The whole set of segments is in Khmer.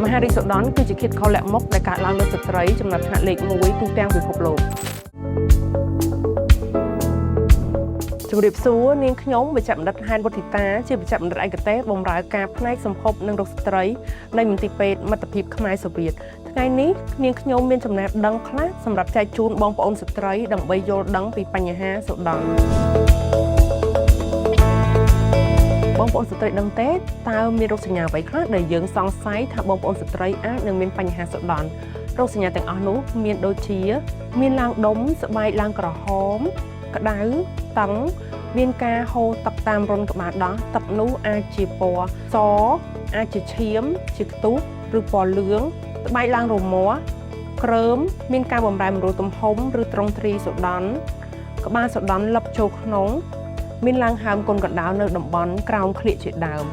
មហារីកសុដន់គឺជាឃាតករលាក់មុខដែលកើតឡើងលើស្ត្រីចំណាត់ថ្នាក់លេខ1ទូទាំងពិភពលោកជម្រាបសួរនាងខ្ញុំវេជ្ជបណ្ឌិតហែនវុធីតាជាវេជ្ជបណ្ឌិតឯកទេសបម្រើការផ្នែកសម្ភពនិងរោគស្ត្រីនៃមន្ទីរពេទ្យមិត្តភាពខ្មែរសូវៀតថ្ងៃនេះនាងខ្ញុំមានចំណេះដឹងខ្លះសម្រាប់ចែកជូនបងប្អូនស្ត្រីដើម្បីយល់ដឹងពីបញ្ហាសុដន់បងប្អូនស្ត្រីដឹងទេតើមានរោគសញ្ញាអ្វីខ្លះដែលយើងសង្ស័យថាបងប្អូនស្ត្រីអាចនឹងមានបញ្ហាសុដន់រោគសញ្ញាទាំងអស់នោះមានដូចជា មានឡើងដុំស្បែកឡើងក្រហម ក្តៅតឹងមានការហូរទឹកតាមរន្ធក្បាលដោះទឹកនោះអាចជាពណ៌សអាចជាឈាម ជាខ្ទុះឬពណ៌លឿងស្បែកឡើងរមាស់ក្រើមមានការបំរែបំរួលទំហំឬត្រង់ទ្រីសុដន់ក្បាលសុដន់លឹបចូលក្នុង មានឡើងហើមកូនកណ្ដៅនៅតំបន់ក្រោមក្លៀកជាដើម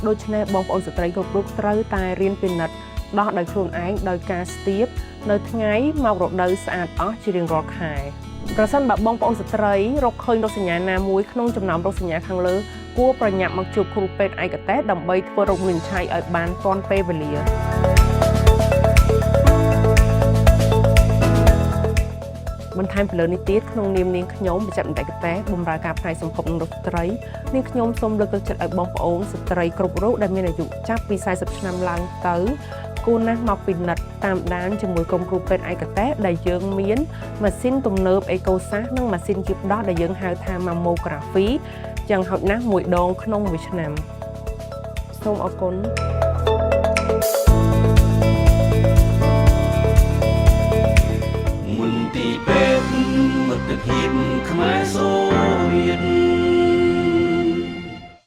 ដូច្នេះបងប្អូនស្ត្រីគ្រប់រូបត្រូវតែរៀនពិនិត្យដោះដោយខ្លួនឯងដោយការស្ទាបនៅថ្ងៃមករដូវស្អាតអស់ជារៀងរាល់ខែប្រសិនបើបងប្អូនស្ត្រីរកឃើញរោគសញ្ញាណាមួយក្នុងចំណោមរោគសញ្ញាខាងលើគួរប្រញាប់មកជួបគ្រូពេទ្យឯកទេសដើម្បីធ្វើរោគវិនិច្ឆ័យឲ្យបានទាន់ពេលវេលា បន្ថែមពីលើនេះទៀតក្នុងនាមនាងខ្ញុំវេជ្ជបណ្ឌិតឯកទេសបម្រើការផ្នែកសម្ភពនិងរោគស្ត្រីនាងខ្ញុំសូមលើកទឹកចិត្តឲ្យបងប្អូនស្ត្រីគ្រប់រូបដែលមានអាយុចាប់ពី40ឆ្នាំឡើងទៅគួរណាស់មកពិនិត្យតាមដានជាមួយក្រុមគ្រូពេទ្យឯកទេសដែលយើងមានម៉ាស៊ីនទំនើបអេកូសាសនិងម៉ាស៊ីនគៀបដោះដែលយើងហៅថា mammography យ៉ាងហោចណាស់មួយដងក្នុងមួយឆ្នាំសូមអរគុណ មន្ទីរពេទ្យមិត្តភាពខ្មែរសូវៀត។